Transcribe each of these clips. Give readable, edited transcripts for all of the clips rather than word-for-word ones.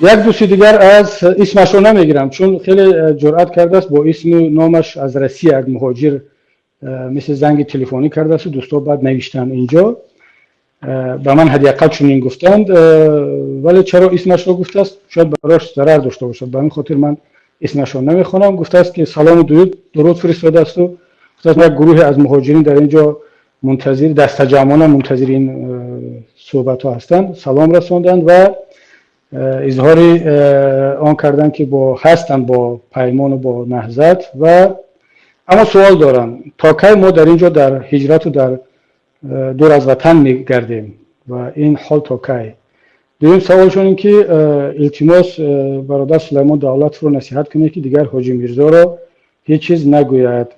Як дӯсти дигар аз исмашро намегирам, чун хеле ҷуръат кардааст, бо исму номаш аз Россия як муҳоҷир мисли занги телефонӣ кардааст. Дӯстҳо баъд навиштанд инҷо ба ман, ҳадди ақал чунин гуфтанд, вале чаро исмашро гуфтааст, шояд барош зарар дошта бошад, ба ҳамин хотир ман исмашро намехонам. Гуфтааст, ки салому дуруд фиристодаасту гуфтааст, як гурӯҳе аз муҳоҷирин дар ин ҷо мунтазир, дастаҷамъона мунтазири ин суҳбатҳо ҳастанд. Салом расонданд ва изҳори он карданд, ки бо ҳастанд бо Паймону бо Наҳзат ва аммо суол дорам: то кай мо дар ин ҷо дар ҳиҷрату дар дур аз ватан мегардем ва ин ҳол то кай? Дуюм саволшон ин ки, илтимос, бародар Сулаймон Давлатовро насиҳат кунед, ки дигар Ҳоҷи Мирзоро ҳеҷ чиз нагӯяд,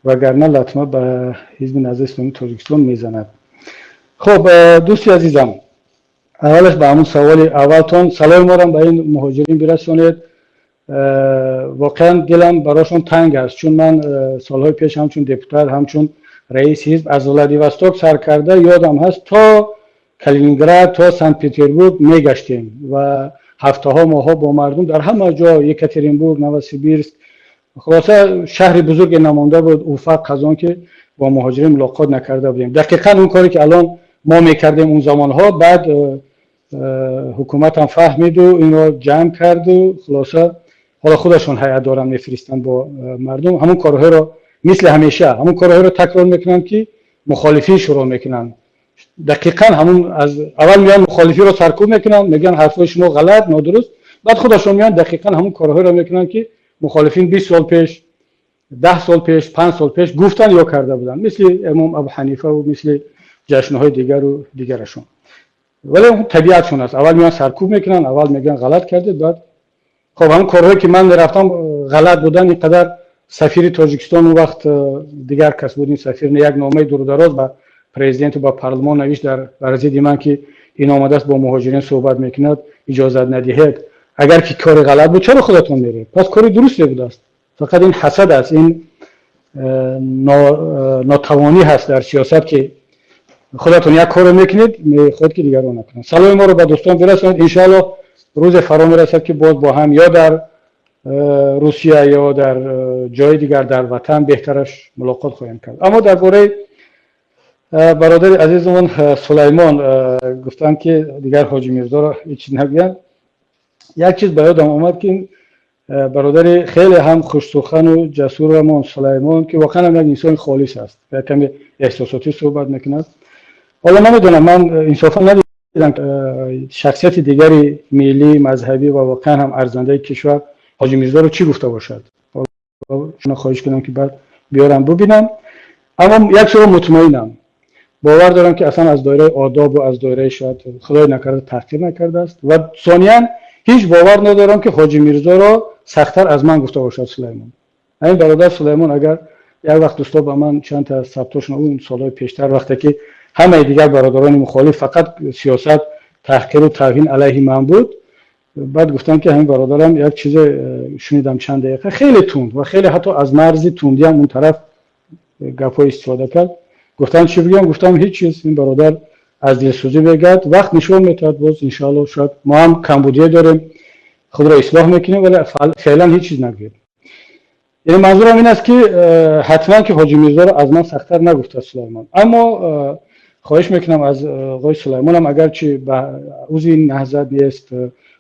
вагарна латма ба Ҳизби Наҳзати Исломии Тоҷикистон мезанад. Хуб, дӯсти азизам, аввалаш ба ҳамун саволи аввалтон. Саломи морам ба ин муҳоҷирин бирасонед. Воқеан дилам барошон танг аст, чун ман солҳои пеш ҳамчун депутат, ҳамчун раиси ҳизб аз Владивосток сар карда, ёдам ҳаст, то Калининград, то Санкт Петербург мегаштем ва ҳафтаҳо, моҳҳо бо мардум дар ҳама ҷо, Екатеринбург, Новосибирск, хулоса, шаҳри бузурге намонда буд, Уфа, Қазон, ки бо муҳоҷирин мулоқот накарда будем. Дақиқан он коре, ки алон мо мекардем он замонҳо, баъд ҳукуматам фаҳмиду инро ҷамъ карду, хулоса, ҳоло худашон ҳайат доранд, мефиристанд бо мардум. Ҳамон корҳоеро, мисли ҳамеша, ҳамон корҳоеро такрор мекунанд, ки мухолифин шурӯъ мекунанд. Дақиқан ҳамун аз аввал меян, мухолифиро саркӯб мекунанд, мегӯянд, ҳарфҳои шумо ғалат, нодуруст. Баъд худашон меян, дақиқан ҳамон корҳоеро мекунанд, ки мухолифин 20 сол пеш, 10 сол пеш, 5 сол пеш гуфтанд ё карда буданд, мисли Имом Абу Ҳанифаву мисли ҷашнҳои дигару дигарашон. Вале табиатшон аст: аввал меян, саркӯб мекунанд, аввал мегӯянд, ғалат кардед. Баъд, хоб, ҳамон корҳое, ки ман мерафтам, ғалат будан. Ин қадар сафири Тоҷикистон, он вақт дигар кас буд, ин сафир як номаи дурудароз ба президенту ба парлумон навишт дар бар зидди ман, ки ин омадааст, бо муҳоҷирин суҳбат мекунад, иҷозат надиҳед. Агар ки кори ғалат буд, чаро худатон меред? Пас кори дурусте будааст. Фақат ин ҳасад аст, ин нотавонӣ ҳаст дар сиёсат, ки худатон як корро мекунед, мехоҳед, ки дигарон накунанд. Саломи моро ба дӯстон бирасонед. Иншоаллоҳ, рӯзе фаро мерасад, ки боз бо ҳам ё дар Русия, ё дар ҷои дигар, дар ватан беҳтараш, мулоқот хоҳем кард. Аммо дар бораи бародари азизамон Сулаймон, гуфтанд, ки дигар Ҳоҷи Мирзоро ҳеҷ чиз нагӯянд. Як чиз ба ёдам омад, ки бародари хеле ҳам хушсухану ҷасурамон Сулаймон, ки воқеан ҳам як инсони холис аст, як каме эҳсосотӣ суҳбат мекунад. Ҳоло намедонам, ман инсофан надидам шахсияти дигари миллӣ, мазҳабӣ ва воқеан ҳам арзандаи кишвар Ҳоҷи Мирзоро чӣ гуфта бошад. Хоҳиш кунам, ки баъд биёрам, бубинам. Аммо як чизро мутмаинам, бовар дорам, ки аслан аз доираи одобу аз доираи, шояд, худои накарда, таҳқир накардааст. Ва сониян, ҳеҷ бовар надорам, ки Ҳоҷи Мирзоро сахттар аз ман гуфта бошад Сулаймон. Ҳамин бародар Сулаймон, агар як вақт дӯсто ба ман чанд та сабтошон, он солҳои пештар, вақте ки ҳамаи дигар бародарони мухолиф фақат сиёсат, таҳқиру тавҳин алайҳи ман буд, баъд гуфтам, ки ҳамин бародарам як чизе шунидам, чанд дақиқа, хеле тунд ва хеле ҳатто аз марзи тундиам он тараф гапҳо истифода кард. Гуфтам, чӣ бигӯям? Гуфтам, ҳеҷ чиз, ин бародар аз дилсӯзӣ мегӯяд, вақт нишон метавад боз, иншоалло. Шояд мо ҳам камбудие дорем, худро ислоҳ мекунем, вале феълан ҳеҷ чиз нагӯем. Яъне манзурам ин аст, ки ҳатман ки Ҳоҷи Мирзоро аз ман сахттар нагуфтааст Сулаймон. Аммо хоҳиш мекунам аз оғои Сулаймонам, агарчи ба узви Наҳзат нест,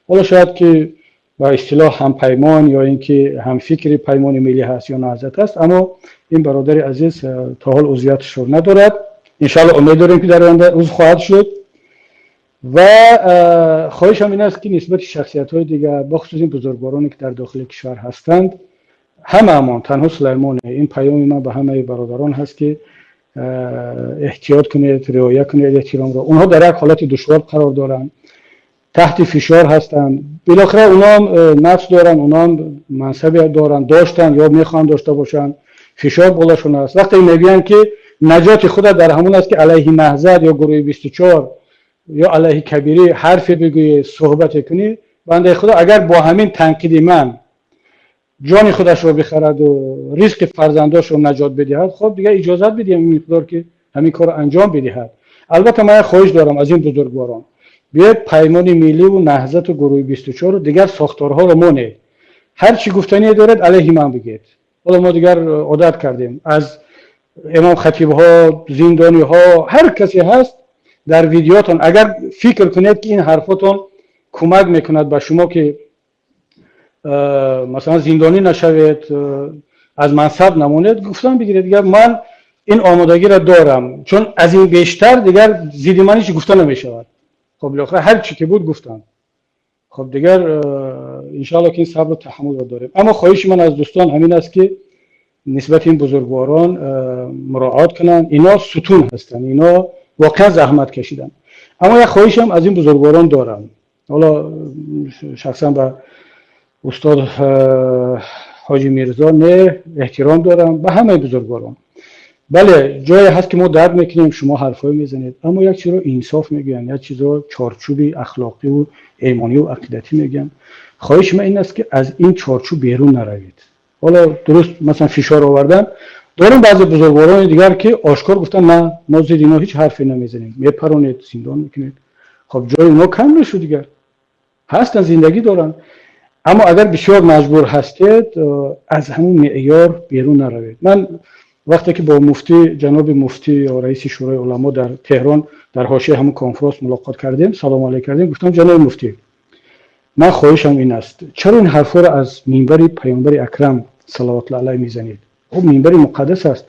ҳоло шояд ки ба истилоҳ ҳампаймон ё ин ки ҳамфикри Паймони Миллӣ ҳаст ё Наҳзат аст, аммо ин бародари азиз то ҳол узвияташро надорад. Иншоалло, умед дорем, ки дар оянда узв хоҳад шуд. Ва хоҳишам ин аст, ки нисбати шахсиятҳои дигар, бахусус ин бузургвороне, ки дар дохили кишвар ҳастанд, ҳамаамон, танҳо Сулаймоне, ин паёми ман ба ҳамаи бародарон ҳаст, ки эҳтиёт кунед, риоя кунед эҳтиромро. Онҳо дар як ҳолати душвор қарор доранд, таҳти фишор ҳастанд. Билохира онҳоам нафс доранд, онҳоам мансабе доранд, доштанд ё мехоҳанд дошта бошанд, фишор болошон аст. Вақте мегӯянд, ки наҷоти худа дар ҳамон аст, ки алайҳи Наҳзат ё гурӯҳи 24 ё алайҳи Кабирӣ ҳарфе бигӯӣ, суҳбате кунӣ, бандаи Худо агар бо ҳамин танқиди ман ҷони худашро бихараду ризқи фарзандошро наҷот бидиҳад, хоб, дигар иҷозат бидиҳем ин миқдор, ки ҳамин корро анҷом бидиҳад. Албатта, ман як хоҳиш дорам аз ин бузургворон. Биёед, Паймони милливу Наҳзату гурӯҳи 24-у дигар сохторҳоро монед. Ҳар чӣ гуфтание доред, алайҳи ман бигед. Ҳоло мо дигар одат кардем, аз имом хатибҳо, зиндониҳо, ҳар касе ҳаст, дар видеотон агар фикр кунед, ки ин ҳарфотон кӯмак мекунад ба шумо, ки масалан зиндонӣ нашавед, аз мансаб намонед, гуфтан бигиред. Дигар ман ин омодагиро дорам, чун аз ин бештар дигар зидди ман ҳеч гуфта намешавад. Хоб, билохира ҳар чӣ ки буд, гуфтам. Хоб, дигар иншоалло, ки ин сабру таҳаммулро дорем. Аммо хоҳиши ман аз дӯстон ҳамин аст, ки нисбати ин бузургворон муроат кунанд. Ино сутун ҳастанд, ино воқеан заҳмат кашиданд. Аммо як хоҳишам аз ин бузургворон дорам. Ҳоло шахсан ба устод Ҳоҷи Мирзо не, эҳтиром дорам ба ҳамаи бузургворон. Бале, ҷое ҳаст, ки мо дард мекунем, шумо ҳарфҳое мезанед, аммо як чизро инсоф мегӯянд, як чизро чорчӯби ахлоқиву эймониву ақидатӣ мегӯянд. Хоҳиши ман ин аст, ки аз ин чорчӯб берун наравед. Ҳоло дуруст, масалан, фишор овардан дорем, баъзе бузургворони дигар, ки ошкор гуфтанд: «На, мо зидди ино ҳеҷ ҳарфе намезанем». Мепаронед, зиндон мекунед. Хоб, ҷои оно кам нашуд, дигар ҳастанд, зиндагӣ доранд. Аммо агар бисёр маҷбур ҳастед, аз ҳамун меъёр берун наравед. Ман вақте ки бо муфтӣ, ҷаноби муфтӣ ё раиси Шӯрои уламо дар Теҳрон, дар ҳошияи ҳамун конфронс мулоқот кардем, салому алейк кардем, гуфтам: «Ҷаноби муфтӣ, ман хоҳишам ин аст, чаро ин ҳарфҳоро аз минбари Паёмбари Акрам салавотулло алайҳ мезанед? Хуб, минбари муқаддас аст,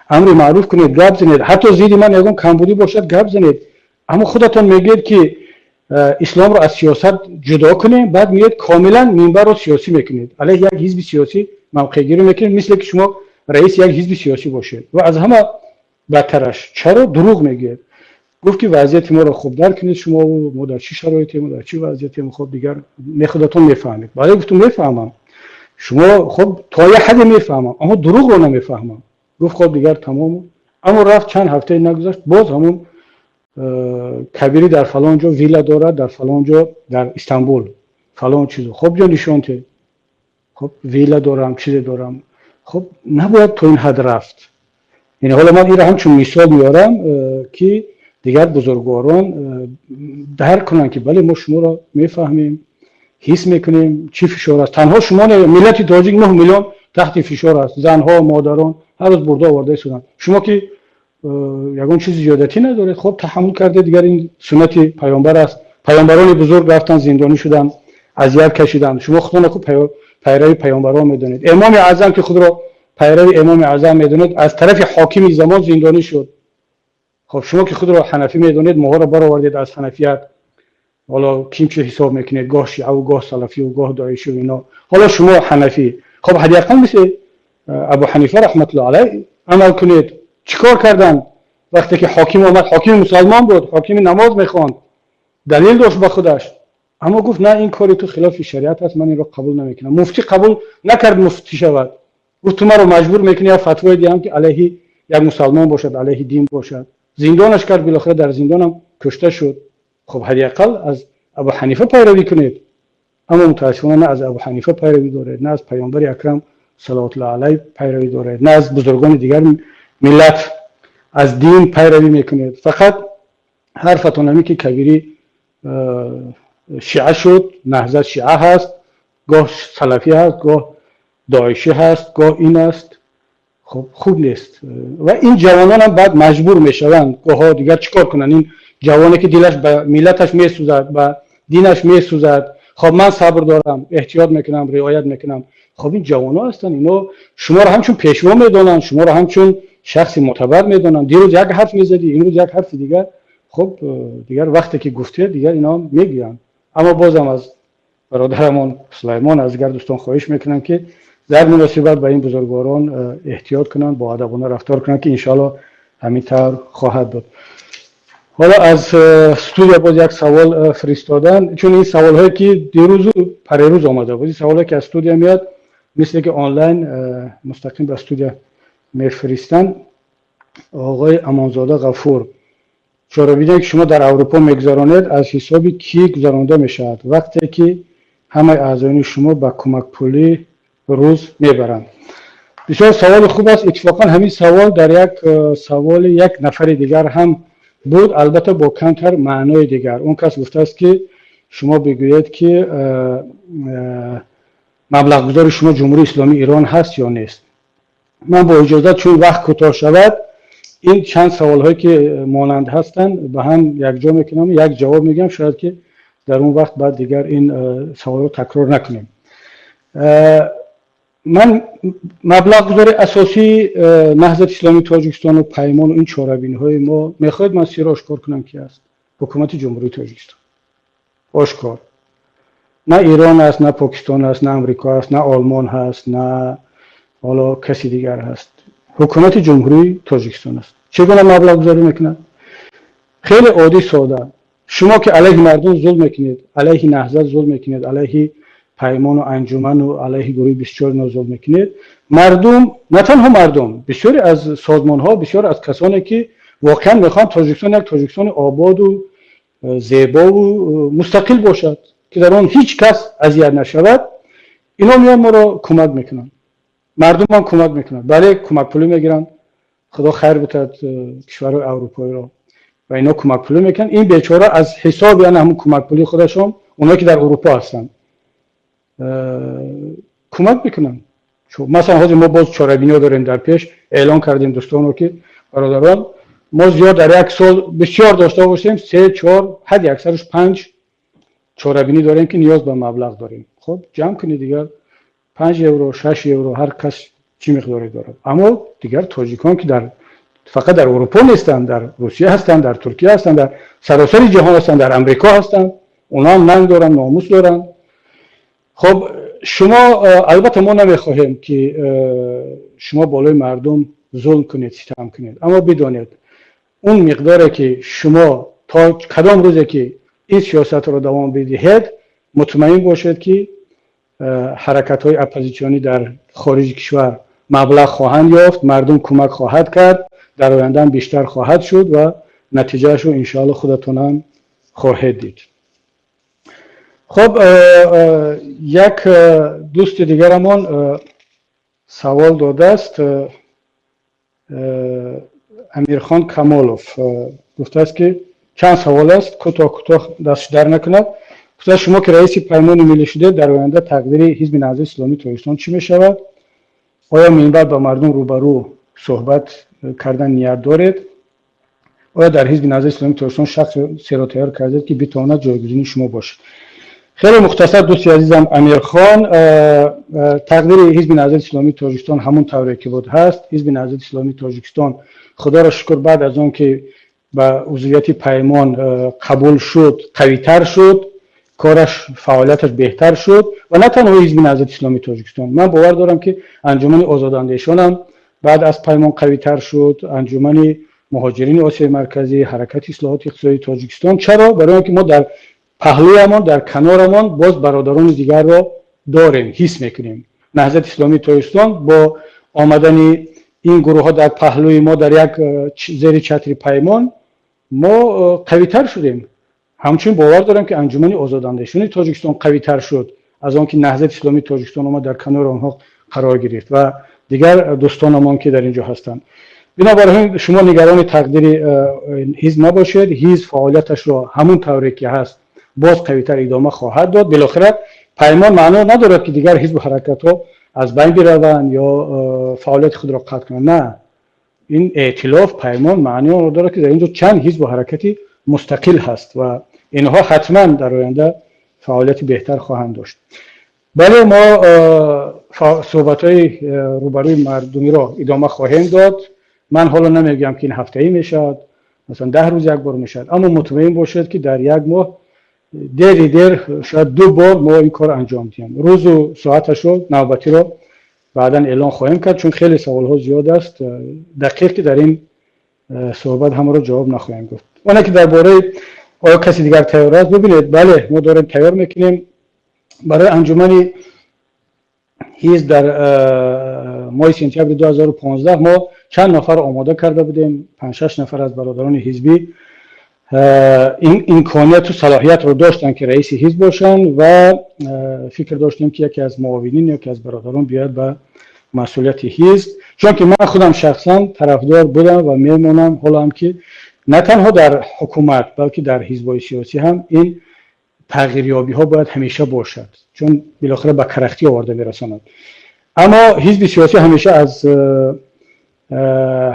амри маъруф кунед, гап занед, ҳатто зидди ман ягон камбудӣ бошад, гап занед. Аммо худатон мегӯед, ки исломро аз сиёсат ҷудо кунем, баъд меоед, комилан минбарро сиёсӣ мекунед, алайҳи як ҳизби сиёсӣ мавқеъгирӣ мекунед, мисле ки шумо раиси як ҳизби сиёсӣ бошед. Ва аз ҳама бадтараш, чаро дурӯғ мегӯед?» Гуфт, ки вазъияти моро хуб дарк кунед шумо, мо дар чӣ шароитем, дар чӣ вазъиятем. Хоб, дигар худатон мефаҳмед. Бале, гуфтум, мефаҳмам шумо, хоб, то як ҳаде мефаҳмам, аммо дурӯғро намефаҳмам. Гуфт: «Хоб, дигар тамому». Аммо рафт, чанд ҳафтае нагузашт, боз ҳамун Кабирӣ дар фалон ҷо вилла дорад, дар фалон ҷо, дар Истанбул фалон чизо. Хоб, ҷо нишон те. Хоб, вилла дорам, чизе дорам. Хоб, набояд то ин ҳад рафт. Яъне ҳоло ман инро ҳамчун мисол меорам, ки дигар бузургворон дарк кунанд, ки бале, мо шуморо мефаҳмем, ҳис мекунем, чӣ фишор аст. Танҳо шумо не, миллати тоҷик 9 миллион таҳти фишор аст. Занҳо, модарон ҳар рӯз бурда оварда истоданд. Шумо ки ягон чизи зиёдатӣ надоред, хоб, таҳаммул карде. Дигар ин суннати паёмбар аст. Паёмбарони бузург рафтанд, зиндонӣ шуданд, азият кашиданд. Шумо худона хуб пайрави паёмбарон медонед. Имоми Аъзам, ки худро пайрави Имоми Аъзам медонед, аз тарафи ҳокими замон зиндонӣ шуд. Хоб, шумо ки худро ҳанафӣ медонед, моҳоро баровардед аз ҳанафият. Ҳоло ким чӣ ҳисоб мекунед, гоҳ шиаву гоҳ салафию гоҳ доишию ино. Ҳоло шумо ҳанафӣ, хоб, ҳадди ақал мисли Абу Ҳанифа раҳматулло алайҳ амал кунед. Чӣ кор карданд, вақте ки ҳоким омад? Ҳокими мусалмон буд, ҳокими намоз мехонд, далел дошт ба худаш, аммо гуфт: «На, ин кори ту хилофи шариат аст, ман инро қабул намекунам». Муфтӣ қабул накард муфтӣ шавад. Гуфт: «Ту маро маҷбур мекунӣ як фатвое диҳам, ки алайҳи як мусалмон бошад, алайҳи дин бошад». Зиндонаш кард, билохира дар зиндонам кушта шуд. Хуб, ҳадди ақал аз Абу Ҳанифа пайравӣ кунед. Аммо мутаассифона на аз Абу Ҳанифа пайравӣ доред, на аз Паёмбари Акрам салавотуллоҳ алайҳ пайравӣ доред, на аз бузургони дигар миллат, аз дин пайравӣ мекунед. Фақат ҳарфатон ҳамин, ки Кабирӣ шиа шуд, Наҳзат шиа ҳаст, гоҳ салафӣ ҳаст, гоҳ доишӣ ҳаст, гоҳ ин аст. Хуб, хуб нест. Ва ин ҷавононам баъд маҷбур мешаванд гоҳҳо, дигар чӣ кор кунанд? Ин ҷавоне, ки дилаш ба миллаташ месӯзад, ба динаш месӯзад. Хоб, ман сабр дорам, эҳтиёт мекунам, риоят мекунам. Хоб, ин ҷавонҳо ҳастанд, ино шуморо ҳамчун пешво медонанд, шуморо ҳамчун шахси мӯътабар медонанд. Дирӯз як ҳарф мезадӣ, имрӯз як ҳарфи дигар. Хуб, дигар вақте ки гуфтед, дигар ино мегӯянд. Аммо бозам аз бародарамон Сулаймон, аз дигар дӯстон хоҳиш мекунам, ки дар муносибат ба ин бузургворон эҳтиёт кунанд, боадабона рафтор кунанд, ки иншоалло ҳамин тавр хоҳад буд. Ҳоло аз студия боз як савол фиристодан, чун ин саволҳое, ки дирӯзу парерӯз омада буд, ин саволҳое, ки аз студия меяд, мисле ки онлайн мустақим ба студия мефиристанд. Оғои Амонзода Ғафур: «Чорабине, ки шумо дар Аврупо мегузаронед, аз ҳисоби кӣ гузаронда мешавад, вақте ки ҳамаи аъзоёни шумо ба кӯмакпулӣ рӯз мебаранд?» Бисёр саволи хуб аст. Иттифоқан ҳамин савол дар як саволи як нафари дигар ҳам Буд, албатта, бо камтар маънои дигар. Он кас гуфтааст, ки шумо бигӯед, ки маблағгузори шумо Ҷумҳурии Исломии Ирон ҳаст ё нест. Ман бо иҷозат, чун вақт кӯтоҳ шавад, ин чанд саволҳое, ки монанд ҳастанд, ба ҳам якҷо мекунам, як ҷавоб мегӯям, шояд ки дар он вақт баъд дигар ин саволро такрор накунем. Ман маблағгузори асосии Наҳзати Исломии Тоҷикистону Паймону ин чорабиниҳои мо, мехоҳед, ман сирро ошкор кунам, ки аст? Ҳукумати Ҷумҳурии Тоҷикистон. Ошкор. На Ирон аст, на Покистон аст, на Амрико аст, на Олмон ҳаст, на ҳоло каси дигар ҳаст. Ҳукумати Ҷумҳурии Тоҷикистон аст. Чӣ гуна маблағгузорӣ мекунад? Хеле оддӣ, сода. Шумо ки алайҳи мардум зулм мекунед, алайҳи Наҳзат зулм мекунед, алайҳи Паймону анҷуману алайҳи гурӯҳи 24 но зулм мекунед, мардум, на танҳо мардум, бисёре аз созмонҳо, бисёр аз касоне, ки воқеан мехоҳанд Тоҷикистон як Тоҷикистони ободу зебову мустақил бошад, ки дар он ҳеҷ кас азият нашавад, ино меян, моро кӯмак мекунанд. Мардумам кӯмак мекунанд, бале, кӯмакпулӣ мегиранд. Худо хайр бутад кишварҳои аврупоиро, ва ино кӯмакпулӣ мекунанд. Ин бечора аз ҳисоби ана ҳамун кӯмакпулии худашон, оное ки дар Аврупо ҳастанд, кӯмак мекунанд. Масалан, ҳозир мо боз чорабиниҳо дорем дар пеш, эълон кардем дӯстонро, ки бародарон, мо зиёд дар як сол бисёр дошта бошем, се, чор, ҳадди аксараш панҷ чорабинӣ дорем, ки ниёз ба маблағ дорем. Хуб, ҷамъ кунед дигар, 5 евро, 6 евро, ҳар кас чӣ миқдоре дорад. Аммо дигар тоҷикон, ки дар фақат дар Аврупо нестанд, дар Русия ҳастанд, дар Туркия ҳастанд, дар саросари ҷаҳон ҳастанд, дар Амрико ҳастанд, онҳо ҳам нанг доранд, номус доранд. Хуб, шумо, албатта, мо намехоҳем, ки шумо болои мардум зулм кунед, ситам кунед, аммо бидонед, он миқдоре ки шумо то кадом рӯзе ки ин сиёсатро давом бидиҳед, мутмаин бошед, ки ҳаракатҳои оппозитсионӣ дар хориҷи кишвар маблағ хоҳанд ёфт, мардум кӯмак хоҳад кард, дар ояндаам бештар хоҳад шуд ва натиҷаашро, иншоалло, худатонам хоҳед дид. Хуб, як дӯсти дигарамон савол додааст. Амирхон Камолов гуфтааст, ки чанд савол аст, кӯтоҳ кӯтоҳ, дастш дар накунад. Гуфтааст, шумо ки раиси Паймони миллӣ шудед, дар оянда тақдири Ҳизби Наҳзати Исломии Тоҷикистон чӣ мешавад? Оё минбаъд ба мардум рӯбарӯ суҳбат кардан ният доред? Оё дар Ҳизби Наҳзати Исломии Тоҷикистон шахсеро тайёр кардед, ки битавонад ҷойгузини шумо бошад? Хеле мухтасар, дӯсти азизам Амирхон, тақдири Ҳизби Наҳзати Исломии Тоҷикистон ҳамон тавре ки буд ҳаст. Ҳизби Наҳзати Исломии Тоҷикистон, худоро шукр, баъд аз он ки ба узвияти Паймон қабул шуд, қавитар шуд, кораш, фаъолияташ беҳтар шуд. Ва на танҳо Ҳизби Наҳзати Исломии Тоҷикистон, ман бовар дорам, ки Анҷумани озодандешонам баъд аз Паймон қавитар шуд, Анҷумани муҳоҷирини Осиёи Марказӣ, Ҳаракати ислоҳоти иқтисодии Тоҷикистон. Чаро? Барои он ки мо дар паҳлӯямон, дар канорамон боз бародарони дигарро дорем, ҳис мекунем. Наҳзати Исломии Тоҷикистон бо омадани ин гурӯҳҳо дар паҳлӯи мо, дар як зери чатри Паймон мо қавитар шудем. Ҳамчунин бовар дорам, ки Анҷумани озодандешони Тоҷикистон қавитар шуд аз он ки Наҳзати Исломии Тоҷикистон омад, дар канори онҳо қарор гирифт ва дигар дӯстонамон, ки дар ин ҷо ҳастанд. Бинобар ин шумо нигарони тақдири ҳизб набошед. Ҳизб фаъолияташро ҳамон тавре ки ҳаст боз қавитар идома хоҳад дод. Билохира Паймон маъно надорад, ки дигар ҳизбу ҳаракатҳо аз байн бираванд ё фаъолияти худро қатъ кунанд. На, ин эътилоф, Паймон маъни онро дорад, ки дар ин ҷо чанд ҳизбу ҳаракати мустақил ҳаст ва инҳо ҳатман дар оянда фаъолияти беҳтар хоҳанд дошт. Бале, мо суҳбатҳои рӯбарӯи мардумиро идома хоҳем дод. Ман ҳоло намегӯям, ки ин ҳафтаӣ мешавад, масалан, 10 рӯз як бор мешавад, аммо мутмаин бошед, ки дар як моҳ дери дер шояд ду бор мо ин кор анҷом диҳем. Рӯзу соаташро навбатиро баъдан эълон хоҳем кард, чун хеле саволҳо зиёд аст, дақиқ ки дар ин суҳбат ҳамаро ҷавоб нахоҳем гуфт. Оне ки дар бораи оё каси дигар тайёр аст, бибинед, бале, мо дорем, тайёр мекунем барои анҷумани ҳизб. Дар моҳи сентябри 2015 мо чанд нафар омода карда будем, панҷ-шаш нафар аз бародарони ҳизбӣ имконияту салоҳиятро доштанд, ки раиси ҳизб бошанд, ва фикр доштем, ки яке аз муовинин, яке аз бародарон биёяд ба масъулияти ҳизб, чунки ман худам шахсан тарафдор будам ва мемонам ҳоло ҳам, ки На танҳо дар ҳукумат, балки дар ҳизбҳои сиёсӣ ҳам ин тағйирёбиҳо бояд ҳамеша бошад, чун билохира ба карахтӣ оварда мерасонад. Аммо ҳизби сиёсӣ ҳамеша аз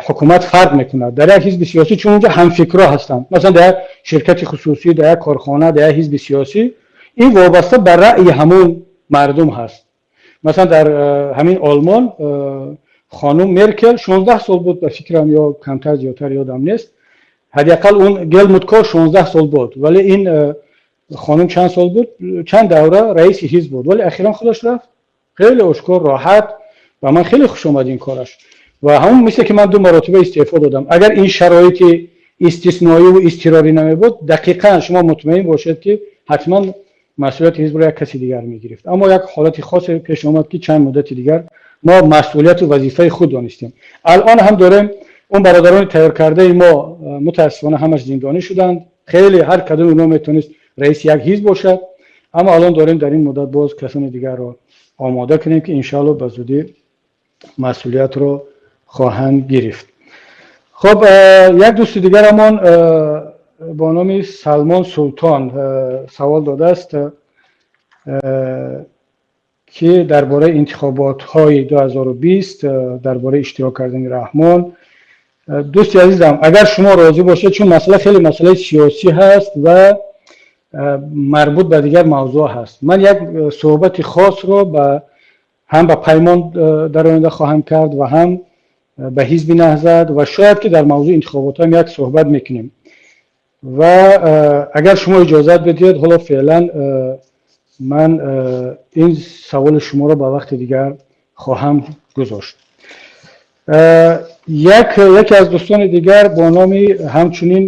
ҳукумат фарқ мекунад. Дар як ҳизби сиёсӣ, чун унҷо ҳамфикрҳо ҳастанд, масалан, дар як ширкати хусусӣ, дар як корхона, дар як ҳизби сиёсӣ ин вобаста ба раъйи ҳамон мардум ҳаст. Масалан, дар ҳамин Олмон хонум Меркел 16 сол буд, ба фикрам, ё камтар зиёдтар ёдам нест. Ҳадди ақал он Гелмут Кол 16 сол буд, вале ин хонум чанд сол буд, чанд давра раиси ҳизб буд, вале ахиран худаш рафт, хеле ошкор, роҳат. Ва ман хеле хуш омад ин кораш. Ва ҳамон мисле ки ман ду маротиба истеъфо додам, агар ин шароити истисноиву изтирорӣ намебуд, дақиқан шумо мутмаин бошед, ки ҳатман масъулияти ҳизбро як каси дигар мегирифт. Аммо як ҳолати хосе пеш омад, ки чанд муддати дигар мо масъулияту вазифаи худ донистем. Алон ҳам дорем, он бародарони тайёркардаи мо мутаассифона ҳамаш зиндонӣ шуданд. Хеле ҳар кадоми онҳо метавонист раиси як ҳизб бошад, аммо алон дорем дар ин муддат боз касони дигарро омода кунем, ки иншоалло ба зудӣ масъулиятро хоҳанд гирифт. Хуб, як дӯсти дигарамон бо номи Салмон Султон савол додааст, ки дар бораи интихоботҳои 2020, дар бораи иштирок кардани Раҳмон. Дӯсти азизам, агар шумо розӣ бошед, чун масъала хеле масъалаи сиёсӣ ҳаст ва марбут ба дигар мавзӯъ ҳаст, ман як суҳбати хосро ҳам ба Паймон дар оянда хоҳам кард ва ҳам ба ҳизби Наҳзат, ва шояд ки дар мавзӯи интихобот ҳам як суҳбат мекунем. Ва агар шумо иҷозат бидиҳед, ҳоло феълан ман ин саволи шуморо ба вақти дигар хоҳам гузошт. Яке аз дӯстони дигар бо номи ҳамчунин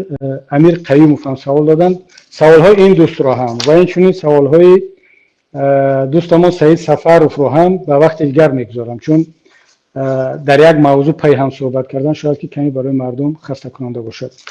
Амир Қаюмов ҳам савол доданд. Саволҳои ин дӯстро ҳам ва инчунин саволҳои дӯстамон Саид Сафаровро ҳам ба вақти дигар мегузорам, чун дар як мавзӯъ пай ҳам суҳбат кардан шояд ки каме барои мардум хастакунанда бошад.